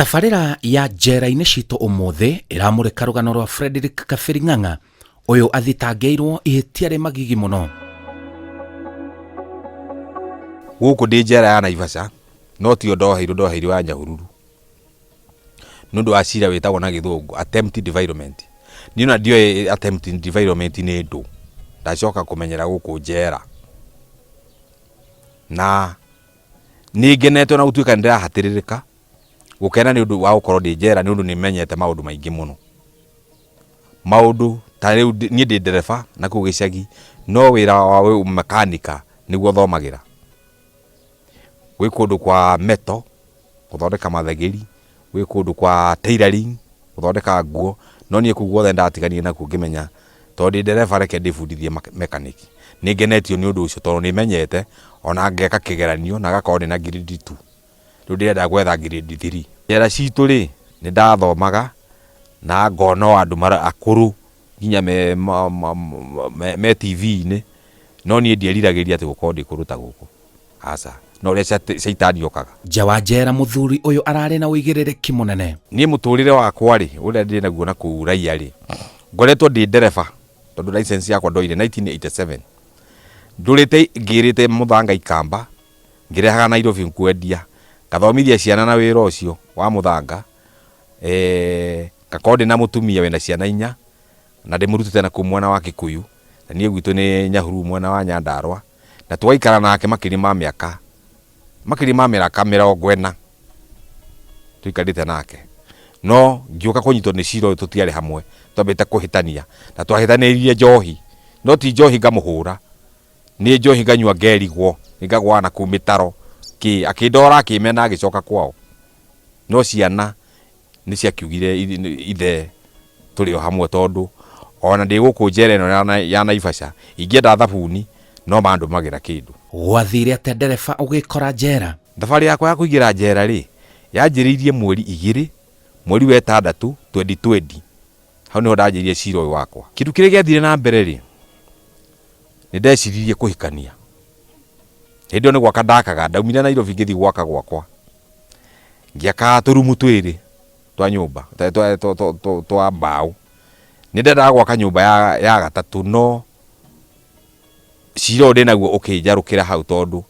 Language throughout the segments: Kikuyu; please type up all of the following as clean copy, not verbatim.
Tabarĩra ya njera-inĩ citũ ũmũthĩ ĩramũrĩka rũgano rwa Frederick Kabĩri Ng'ang'a. Ũyũ athitangĩirwo ihĩtia rĩ magigi mũno. Gũkũ ndĩ njera ya Naivasha, no tiyo ndoheirwo, ndoheirwo ya Nyahururu. Nĩ ũndũ wa cira wĩtagwo na gĩthũngũ attempted defilement. Niĩ ona ndioĩ attempted defilement nĩ ndũ, ndacoka kũmenyera gũkũ njera. Na nĩ ngenete ona gũtuĩka nĩ ndĩrahatĩrĩrĩka, gũkena nĩ ũndũ wa gũkorwo ndĩ njera nĩ ũndũ nĩ menyete maũndũ maingĩ mũno. Maũndũ ta rĩu niĩ ndĩ ndereba na kũu gĩcagi, no wĩra wa ũmakanika nĩguo thomagĩra. Gwĩ kũndũ kwa metal, gũthondeka mathagĩri, gwĩ kũndũ kwa tailoring, gũthondeka nguo, no niĩ kũu guothe nĩndatiganire nakuo ngĩmenya tondũ ndĩ ndereba reke ndĩbundithie mechanic. Nĩngenetio nĩ ũndũ ũcio tondũ nĩmenyete ona ngeka kĩgeranio na ngakorwo ndĩna grade two. Rĩu ndĩrenda gwetha grade three. Njera citũ rĩ, nĩ ndathomaga na ngona o andũ akũrũ nginya me TV-inĩ, no niĩ ndieriragĩria atĩ gũkorwo ndĩ kũndũ ta gũkũ, aca. No ũrĩa caitani okaga. Nja wa njera mũthuri ũyũ ararĩ na ũigĩrĩrĩki mũnene. Niĩ mũtũrĩre wakwa rĩ, ũrĩa ndĩ naguo na kũu raiya rĩ, ngoretwo ndĩ ndereba tondũ license yakwa ndoire 1987. Ndũrĩte ngĩrĩte mũthanga ikamba. Ngĩrehaga Nairobi kwendia, ngathomithia ciana na wĩra ũcio wa mũthanga, ngakorwo ndĩna mũtumia wĩna ciana inya, na ndĩmũrutĩte na kũu mwena wa Kikuyu, na niĩ gwitũ nĩ Nyahururu mwena wa Nyandarua, na tũgaikara nake makĩria ma mĩaka, makĩria ma mĩaka 40 tũikarĩte nake. No ngĩũka kũnyitwo nĩ cira ũyũ tũtiarĩ hamwe, twambĩte kũhĩtania, na twahĩtanĩirie njohi, no ti njohi ngamũhũra. Nĩ njohi nganyua ngerigwo, ngagũaga na kũu mĩtaro kĩ. Akĩndora akĩmena agĩcoka kwao. No ciana nĩ ciakiugire ithe tũrĩ o hamwe tondũ ona ndĩ gũkũ njera ĩno ya Naivasha ingĩenda thabuni no mandũmagĩra kĩndũ. Gwathire atĩa ndereba ũgĩkora njera? Thabarĩ yakwa ya kũingĩra njera rĩ, yanjĩrĩirie mweri igĩrĩ, mweri wa ĩtandatũ, twendi twendi. Hau nĩho ndanjĩrĩirie cira ũyũ wakwa. Kĩndũ kĩrĩa gĩathire na mbere rĩ, nĩ ndeciririe kũhikania. Hĩndĩ ĩyo nĩ gwaka ndakaga, ndaumire Nairobi ngĩthiĩ gwaka gwakwa. Ngĩaka tũrumu twĩrĩ twa nyũmba, twa mbaũ. Nĩ ndendaga gwaka nyũmba ya gatatũ no Cira ũyũ ndĩnaguo ũkĩnjarũkĩra hau tondũ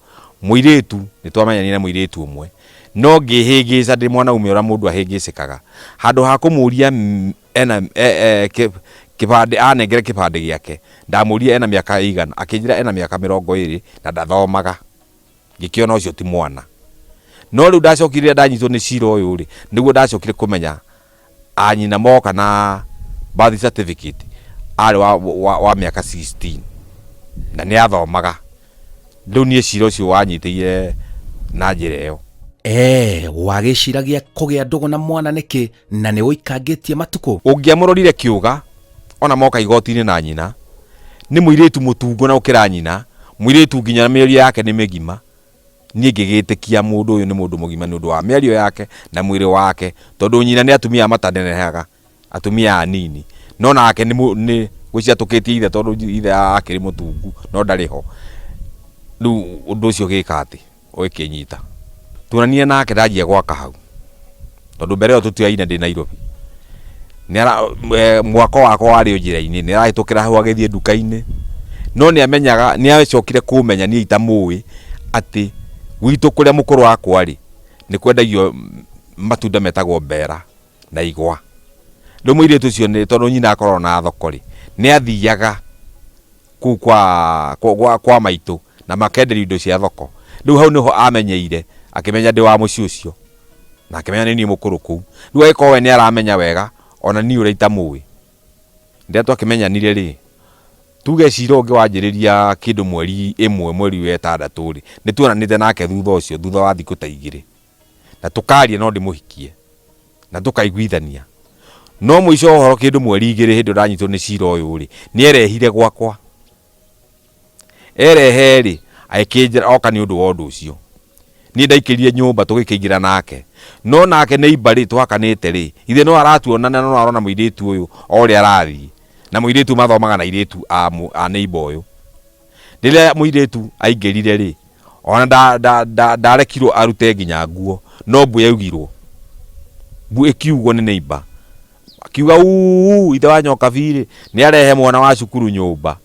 mũirĩtu nĩ twamenyanire na mũirĩtu ũmwe no ngĩhĩngĩca ndĩ mwanaume ũrĩa mũndũ ahĩngĩcĩkaga handũ ha kũmũria ena kĩbandĩ anengere kĩbandĩ gĩake ndamũria ena mĩaka ĩigana akĩnjĩra ena mĩaka 20 na ndathomaga. Ngĩkĩona ũcio ti mwana. No rĩu ndacokire rĩrĩa ndanyitwo nĩ cira ũyũ rĩ, nĩguo ndacokire kũmenya a nyina moka na birth certificate arĩ wa mĩaka 16 na nĩ athomaga. Rĩu niĩ cira ũcio wanyitĩire na njĩra ĩyo. Eeh wagĩciragia kũgĩa ndũgũ na mwana nĩkĩ na nĩ ũikangĩtie matukũ? Ũngĩamũrorire kĩũga ona moka igoti-inĩ na nyina, nĩ mũirĩtu mũtungu na gũkĩra nyina, mũirĩtu nginya mĩario yake nĩ mĩgima. Niĩ ngĩgĩtĩkia mũndũ ũyũ nĩ mũndũ mũgima nĩ ũndũ wa mĩario yake na mwĩrĩ wake, tondũ nyina nĩ atumia matanenehaga, atumia anini. No nake nĩ gwĩciria atũkĩtie ithe tondũ ithe akĩrĩ mũtungu no ndarĩ ho. Rĩu ũndũ ũcio ũgĩka atĩ? Ũgĩkĩnyita. Tuonanire nake ndanjia gwaka hau, tondũ mbere ĩyo tũtiaine ndĩ Nairobi. Mwako wakwa warĩ o njĩra-inĩ, nĩ arahĩtũkĩra hau agĩthiĩ nduka-inĩ, no nĩ amenyaga, nĩ acokire kũmenya niĩ itamũĩ atĩ gwitũ kũrĩa mũkũrũ wakwa rĩ, nĩ kwendagio matunda metagwo mbera na igwa. Rĩu mũirĩtu ũcio tondũ nyina akoragwo na thoko rĩ, nĩ athiaga kũu kwa, kwa, kwa maitũ na makenderio indo cia thoko. Rĩu hau nĩho amenyeire, akĩmenya ndĩ wa mũciĩ ũcio na akĩmenya nĩ niĩ mũkũrũ kũu. Rĩu agĩkorwo we nĩ aramenya wega ona niĩ ũrĩa itamũĩ. Rĩrĩa twakĩmenyanire rĩ, tuge cira ũngĩ wanjĩrĩria kĩndũ mweri ĩmwe mweri wa ĩtandatũ rĩ, nĩ tuonanĩte nake thutha ũcio, thutha wa thikũ ta igĩrĩ na tũkaria no ndĩmũhikie. Na tũkaiguithania. No mũico wa ũhoro kĩndũ mweri igĩrĩ hĩndĩ ĩyo ndanyitwo nĩ cira ũyũ rĩ, nĩ erehire gwakwa. Erehe rĩ, agĩkĩnjĩra oka nĩ ũndũ wa ũndũ ũcio. Niĩ ndaikĩrire nyũmba tũgĩkĩingĩra nake. No nake neighbor rĩ, twakanĩte rĩ, ithe no aratuona na no arona mũirĩtu ũyũ o ũrĩa arathiĩ. Na mũirĩtu mathomaga na airĩtu a neighbor ũyũ. Rĩrĩa mũirĩtu aingĩrire rĩ, ona ndarekirwo arute nginya nguo, no mbu yaugirwo. Mbu ĩkiugwo nĩ neighbor. Akiuga uu ithe wa Nyokabi-rĩ, nĩ arehe mwana wa cukuru nyũmba.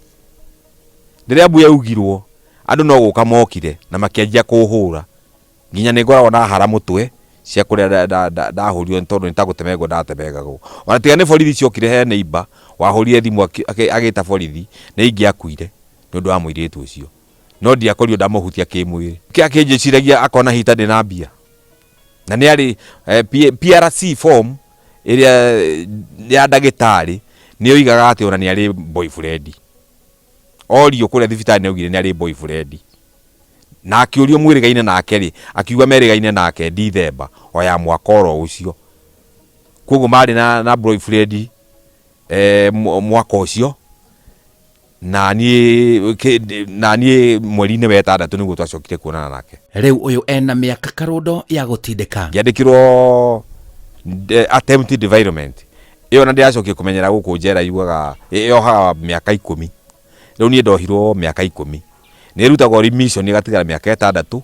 Rĩrĩa mbu yaugirwo, andũ no gũka mokire na makĩanjia kũhũra. Nginya nĩ ngoragwo na hara mũtwe cia kũrĩa ndahũrirwo nĩ tondũ nĩ ta gũtemengwo ndatemengagwo. Ona tiga nĩ borithi ciokire he neighbor wahũrire thimũ agĩta borithi, nĩ ingĩakuire nĩ ũndũ wa mũirĩtu ũcio. No ndiakorirwo ndamũhutia kĩmwĩrĩ. Nĩkĩ akĩnjĩciragia akona hihi ta ndĩna mbia? Na nĩ arĩ PRC form ĩrĩa ya ndagĩtarĩ nĩ yoigaga atĩ ona nĩ arĩ boyfriend. Orio kũrĩa thibitarĩ nĩ augire nĩ arĩ boyfriend. Na akĩũrio mwĩrĩgaine nake rĩ, akiuga merĩgaine nake Ndithemba o ya mwaka oro ũcio. Kwoguo marĩ na, na boyfriend eh, mwaka ũcio na niĩ na niĩ mweri-inĩ wa ĩtandatũ nĩguo twacokire kuonana nake. Rĩu ũyũ ena mĩaka karũndo ya gũtindĩka. Ngĩandĩkĩrwo attempted defilement ĩyo na ndĩracokire kũmenyera gũkũ njera yugaga yohaga mĩaka ikũmi. Rĩu niĩ ndohirwo mĩaka ikũmi. Nĩ ĩrutagwo remission ĩgatigara mĩaka ĩtandatũ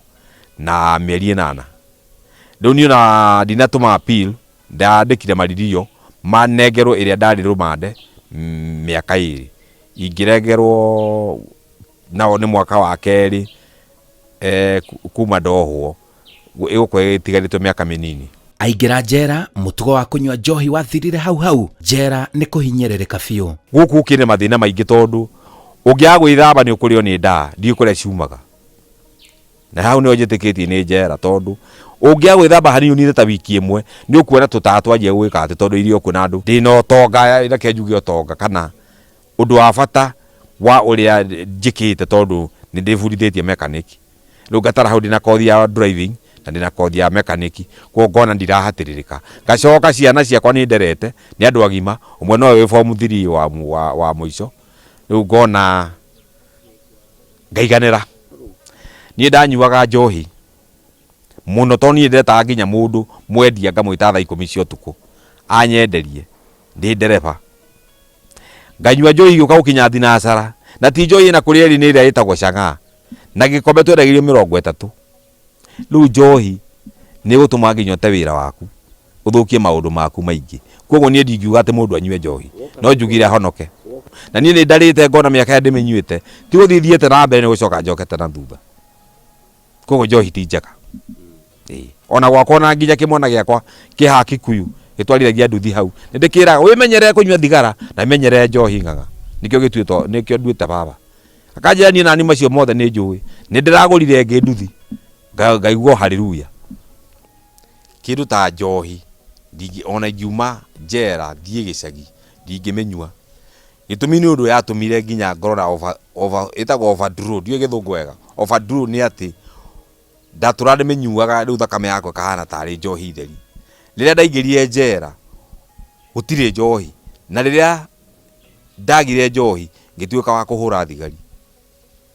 na mĩeri ĩnana. Rĩu niĩ ona ndinatũma appeal, ndandĩkire maririo manengerwo ĩrĩa ndarĩ rũmande mĩaka ĩrĩ. Ingĩrengerwo nao nĩ mwaka wa kerĩ kuma ndohwo, ĩgũkorwo ĩtigarĩte mĩaka mĩnini. Aingĩra njera, mũtugo wa kũnyua njohi wathirire hau hau. Njera nĩ kũhinyĩrĩrĩka biũ. Gũkũ gũkĩrĩ na mathĩna maingĩ tondũ ũngĩaga gwĩthamba nĩ ũkũrĩo nĩ ndaa, ndiũĩ kũrĩa ciumaga. Na hau nĩho njĩtĩkĩtie nĩ njera tondũ ũngĩaga gwĩthamba hanini ũnine ta wiki ĩmwe nĩ ũkuona tũtaa twanjia gwĩka atĩ tondũ irio kwĩna andũ. Ndĩna ũtonga, reke njuge ũtonga kana ũndũ wa bata wa ũrĩa njĩkĩte tondũ nĩ ndĩbundithĩtie mechanic. Rĩu ngatara hau ndĩna kothi ya driving na ndĩna kothi ya mechanic koguo ngona ndirahatĩrĩrĩka. Ngacoka ciana ciakwa nĩ nderete nĩ andũ agima, ũmwe nowe wĩ form three wa, wa, wa mũico. Rĩu ngona ngaiganĩra. Niĩ ndanyuaga njohi mũno tondũ niĩ ndetaga nginya mũndũ mwendia ngamwĩta thaa ikũmi cia ũtukũ anyenderie ndĩ ndereba. Nganyua njohi ĩgĩũka gũkinya thinacara na ti njohi ĩna kũrĩa ĩrĩ nĩ ĩrĩa ĩtagwo chang'aa na gĩkombe twendagĩrio mĩrongo ĩtatũ. Rĩu njohi nĩ ĩgũtũma nginya ũte wĩra waku, ũthũkie maũndũ maku maingĩ. Kwoguo niĩ ndingiuga atĩ mũndũ anyue njohi, no njugire ahonoke. Na niĩ nĩ ndarĩte ngona mĩaka ĩrĩa ndĩmĩnyuĩte, ti gũthiĩ thiĩte na mbere nĩ gũcoka njokete na thutha. Kwoguo njohi ti njega. Ĩĩ. Ona gwakwa ona nginya kĩmwana gĩakwa kĩ haha Kikuyu gĩtwarithagia nduthi hau, nĩ ndĩkĩraga wĩmenyerere kũnyua thigara na wĩmenyerere njohi ng'ang'a. Nĩkĩo gĩtuĩtwo, nĩkĩo nduĩte baba. Akanjĩra niĩ nani macio mothe nĩ njũĩ. Nĩ ndĩragũrire ĩngĩ nduthi ngaigua hallelujah. Kĩndũ ta njohi ona ingiuma njera thiĩ gĩcagi ndingĩmĩnyua. Gĩtũmi nĩ ũndũ yatũmire nginya ngorwo na over, over, ĩtagwo overdraw, ndiũĩ gĩthũngũ wega. Overdraw nĩ atĩ ndatũra ndĩmĩnyuaga rĩu thakame yakwa ĩkahana tarĩ njohi theri. Rĩrĩa ndaingĩrire njera gũtirĩ njohi, na rĩrĩa ndagire njohi ngĩtuĩka wa kũhũra thigari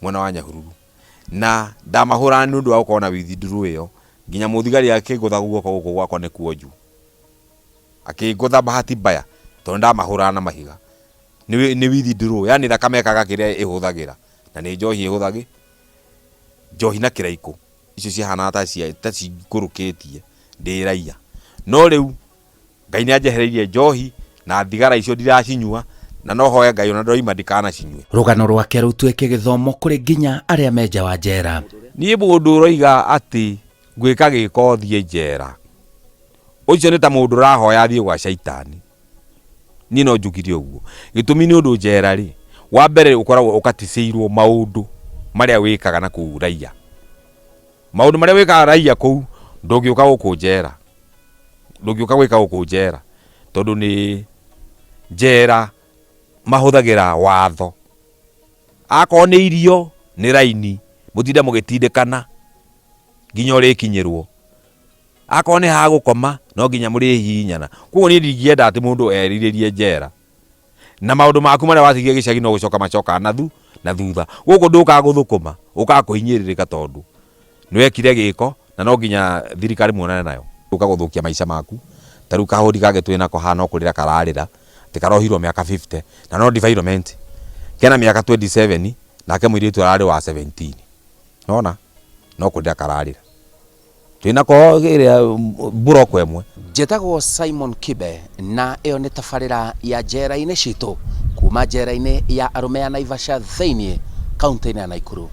mwena wa Nyahururu. Na ndamahũraga nĩ ũndũ wa gũkorwo na withdraw ĩyo, nginya mũthigari akĩngũtha guoko gũkũ gwakwa nĩ kuonju. Akĩngũtha bahati mbaya tondũ ndamahũraga na mahiga. Nĩ withdraw, yaani thakame ĩkaga kĩrĩa ĩhũthagĩra, na nĩ njohi ĩhũthagĩra, njohi na kĩraikũ, icio ciahanaga ta cingũrũkĩtie ndĩ raiya. No rĩu Ngai nĩ anjehereirie njohi na thigara icio ndiracinyua na no hoe Ngai ona ndoima ndikanacinyue. Rũgano rwake rũtuĩke gĩthomo kũrĩ nginya arĩa me nja wa njera. Niĩ mũndũ ũroiga atĩ ngwĩka gĩko thiĩ njera, ũcio nĩ ta mũndũ ũrahoya athiĩ gwa caitani. Niĩ no njugire ũguo. Gĩtũmi nĩ ũndũ njera rĩ, wa mbere ũkoragwo ũkaticĩirwo maũndũ marĩa wĩkaga na kũu raiya. Maũndũ marĩa wĩkaga raiya kũu ndũngĩũka gũkũ njera. Ndũngĩũka gwĩka gũkũ njera tondũ nĩ njera mahũthagĩra watho. Akorwo nĩ irio nĩ raini mũtinde mũgĩtindĩkana nginya ũrĩkinyĩrwo. Akorwo nĩ ha gũkoma no nginya mũrĩhihinyana. Koguo niĩ ndingĩenda atĩ mũndũ erirĩrie njera. Na maũndũ maku marĩa watigire gĩcagi no gũcoka macokaga na thu na thutha. Gũkũ ndũkaga gũthũkũma, ũkaga kũhinyĩrĩrĩka tondũ nĩ wekire gĩko na no nginya thirikari muonane nayo. Ũka gũthũkia maica maku. Ta rĩu kahũri kangĩ twĩ nako haha no kũrĩra kararĩra atĩ karohirwo mĩaka 50 na no defilement. Kena mĩaka 27 nake mũirĩtu ararĩ wa 17. Nĩwona? No kũrĩra kararĩra. Twĩna ko ĩrĩa mburoko ĩmwe. Njĩtagwo Simon Kibe na ĩyo nĩ tabarĩra ya njera-inĩ citũ kuma njera-inĩ ya arũme ya Naivasha thĩinĩ kaunti-inĩ ya Naikuru.